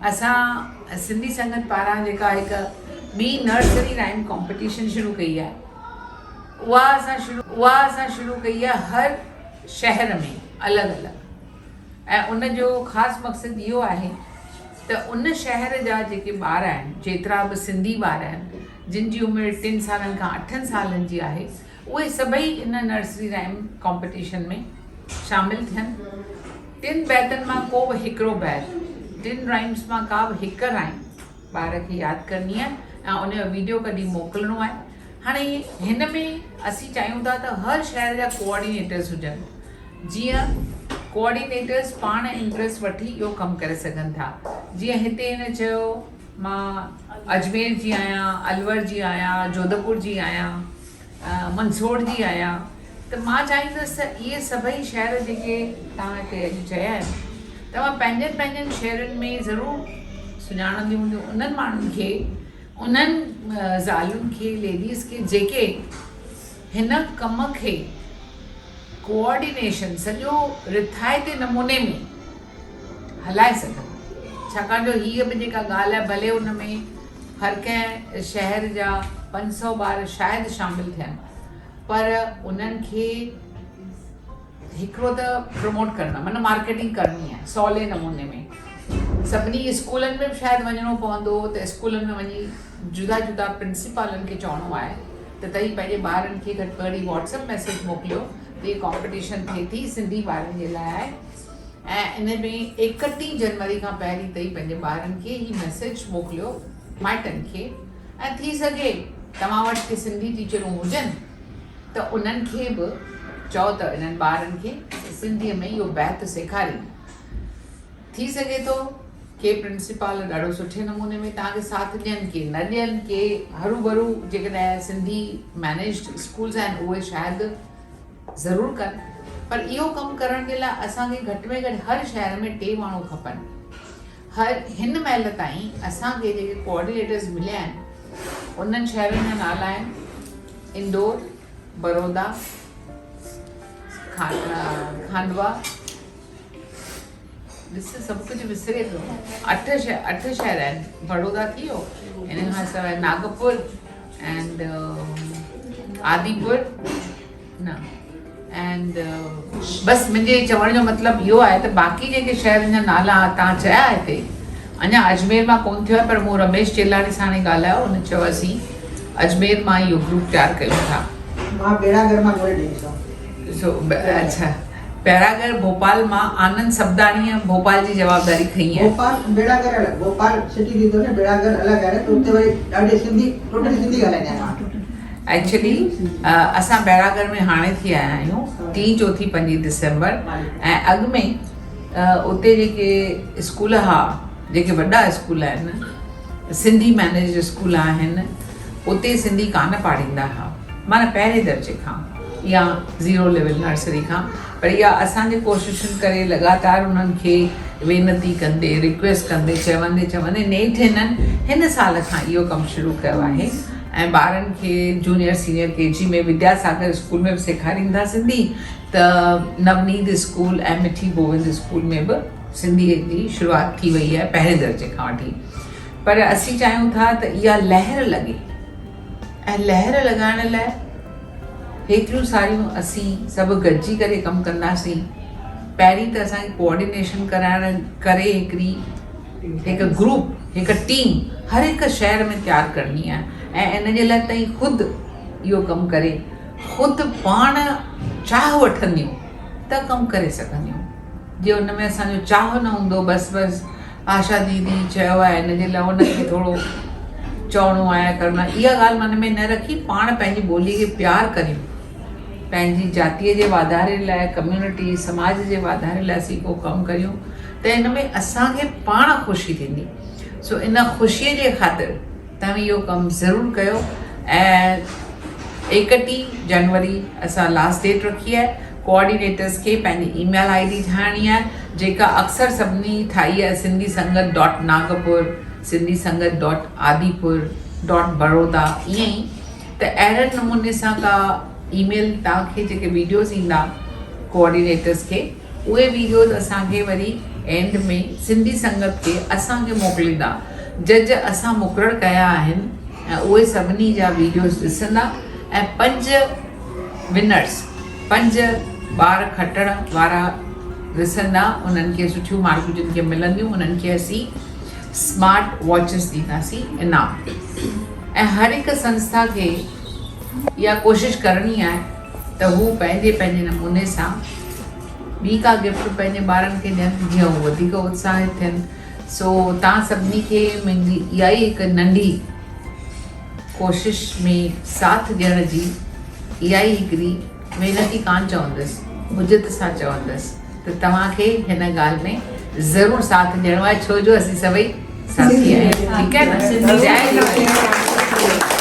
اسان سنڌي سنگت پاران جيڪا هڪ ٻي نرسري رائيم ڪامپيٽيشن شروع ڪئي آهي اها اسان شروع اها اسان شروع ڪئي آهي هر شهر ۾ الڳ الڳ ۽ ان جو خاص مقصد اهو آهي ته ان شهر جا جيڪي ٻار آهن جيترا به سنڌي ٻار آهن جن جي عمر ٽن سالن کان اٺن سالن جي آهي اهي سڀئي ان نرسري رائيم ڪامپيٽيشن ۾ شامل ٿين. ٽن بيتن مان ڪو به هڪڙو بيت، ٽن رائيمز مان ڪا به هڪ رائيم ٻار کي ياد ڪرڻي آهي ۽ ان جو ويڊيو ڪڍي موڪلڻو آهي. هاڻي هن ۾ اسين چاهيون ٿا ته هر شهر جا ڪوآرڊينيٽرز هجن جيئن ڪوآرڊينيٽرز پاڻ انٽريسٽ وٺي اهو ڪم ڪري سگهن ٿا. جيئن هتي هن چيو مان اجمير جي آهيان، الور جي آهيان، جوڌپور جي آهيان. منسوڙ جي آهيان ته مان چاهيندس ته اهي سڀئي شهر جيڪي توهان هتي اڄ چيا آهن توهان پنهنجن پنهنجن شهرن ۾ ضرور سڃاڻنديون هونديون انهن ماڻهن کي انهن زالن کي ليڊيز کي جيڪي هن ڪم کي ڪوآرڊينيشن سڄو رٿائتي نموني ۾ هلائي سگهن ڇاڪاڻ جو هيء به جيڪا ڳالهه آهي ڀلي ان ۾ هر ڪنهن شهر جا 500 ٻار شايد شامل ٿين پر انهن کي هڪڙو ته پروموٽ ڪرڻو آهي معنيٰ مارڪيٽنگ ڪرڻي آهي سولي نموني ۾ سڀني اسڪولن ۾ به شايد وڃڻو پوندو ته اسڪولن ۾ وڃي جدا جدا پرنسپالن کي چوڻو آهي ته توهين پنهنجي ٻارن کي گهٽ ۾ گهٽ واٽس اپ ميسيج موڪليو ته هي ڪامپٽيشن ٿئي ٿي سنڌي ٻارن جي لاء آهي ۽ ان ۾ 31 جنوري کان پهرين تائين پنهنجي ٻارن کي هي ميسيج موڪليو مائٽن کي ۽ ٿي سگهي توهان وٽ ڪي سنڌي ٽيچرون هجن ته انهن کي به چئو ته انهن ٻارن کي سنڌي ۾ اهو بيت سيکارين. ٿي سگهي ٿو ڪي پرنسپال ڏاڍو سٺي نموني ۾ توهان کي ساٿ ڏين ڪي نه ڏين ڪي هروڀرو جيڪڏهن سنڌي مينيجڊ اسڪولز آهن اهي شايد ضرور ڪن پر اهو ڪم ڪرڻ جي لاء اسان کي گهٽ ۾ گهٽ هر شهر ۾ ٽي ماڻهو کپن. هر هن مهل تائين اسان کي جيڪي ڪوآرڊينيٽرز مليا آهن انهن شهرن جا نالا آهن اندور، برودا، کانڊوا، ڏس سڀ ڪجهه وسري پيو. اٺ شهر آهن بڙودا ٿي ويو ان کان سواء ناگپور اينڊ آديپور نه اينڊ بس منهنجي چوڻ جو مطلب اهو آهي ته باقي جيڪي شهرن جا نالا تان چيا هتي اڃا اجمير مان ڪون ٿيو آهي پر مون رميش چيلاڻي سان هاڻي ڳالهايو ان چيو اسين اجمير مان اهو گروپ تيار ڪيون ٿا. مان بيڙاگر مان ڳولي ڏينديسانو. سو اڇا بيراگر ڀوپال مان آنند سبداڻيء ڀوپال جي جوابداري کنئي آهي. ڀوپال بيڙاگر الڳ ڀوپال سٽي ٿيندو نه بيڙاگر الڳ آهي نه ته اتي وري ڏاڍي سنڌي ٽوٽلي سنڌي ڳالهائيندا آهن ماڻهو. ايڪچولي اسان بيراگر ۾ هاڻي ٿي آيا آهيون ٽين چوٿين پنجين ڊسمبر ۽ اڳ ۾ اتي جيڪي اسڪول ها جيڪي وڏا اسڪول آهن سنڌي مينيجڊ اسڪول آهن اتي سنڌي ڪانه پاڙهيندا ها معنيٰ پهرين درجي کان يا زيرو ليول نرسري کان پر اها اسان جي ڪوششن ڪري لڳاتار انهن کي وينتي ڪندي رڪويسٽ ڪندي چوندي چوندي نيٺ هنن هن سال کان اهو ڪم شروع ڪيو آهي ۽ ٻارن کي junior senior K G ۾ Vidya Sagar school ۾ به سيکارين ٿا سنڌي ته نونيت اسڪول ۽ مٺي گوبند اسڪول ۾ به سنڌي جي شروعات ٿي وئي آهي پهرين درجي کان وٺي پر اسين چاهيون ٿا ته اها لهر لڳي ۽ لهر لڳائڻ لاء هيتريون ساريون اسين سڀ گڏجي ڪري ڪم ڪنداسين. پهرين ته اسان کي ڪوآرڊينيشن ڪرائڻ ڪري هڪڙي هڪ گروپ هڪ ٽيم هر هڪ شهر ۾ تيار ڪرڻي آهي ۽ ان جي لاء تائين خود اهو ڪم ڪري خود پاڻ چاهه وٺنديون ته ڪم ڪري سگهنديون جي ان ۾ اسان جو چاهه نه هوندو بس بس آشا ديدي چيو آهي ان جي لاء ان کي ٿورو چوڻو آهي ڪرڻو آهي اها ڳالهه من ۾ نه رکي پاڻ پنهنجي ٻولي کي پيار ڪريون پنهنجي جاتيء جي واڌاري لاء ڪميونٽي سماج جي واڌاري لاء اسين ڪو ڪم ڪريون ته ان ۾ اسان کي پاڻ خوشي ٿيندي سو ان خوشيء جي خاطر توهين اهو ڪم ضرور ڪيو ۽ 31 جنوري اسان لاسٽ ڊيٽ رکي آهي ڪوآرڊينيٽرس کي پنهنجي اي ميل I D ٺاهڻي آهي جيڪا اڪثر سڀني ٺاهي آهي Sindhi Sangat dot Nagpur Sindhi Sangat dot Adipur dot Baroda ائين ئي ته اهڙن نموني سان ڪا اي ميل توهان کي جيڪي ويڊيوز ايندا ڪوآرڊينيٽرس کي اهي ويڊيوز اسان کي وري اينڊ ۾ سنڌي سنگت کي اسان کي موڪليندا. جج اسان مقرر ڪيا آهن ۽ اهي سڀني جا ويڊيوز ڏسندا ۽ پنج ونرس، پنج ٻار کٽڻ وارا ڏسندا، انهن کي سٺيون مارڪون جن کي ملنديون انهن کي اسين اسمارٽ واچز ڏينداسين انعام. ۽ هر هڪ سنسٿا کي اها ڪوشش ڪرڻي آهي ته هو پنهنجي پنهنجي نموني سان ٻي ڪا گفٽ پنهنجي ٻارن کي ڏين جيئن هو وڌيڪ اتساهت ٿين. سو توهان سڀني کي منهنجي اها ئي هڪ ننڍي ڪوشش ۾ ساٿ ڏيڻ جي اها ئي هڪڙي وينتي ڪانه چوندس، حجت سان چوندس ته توهان کي هن ڳالهه ۾ ضرور ساٿ ڏيڻو آهي ڇو جو اسين سڀئي ساٿي آهيون. ٺيڪ آهي نه؟ جئي جهوليلال.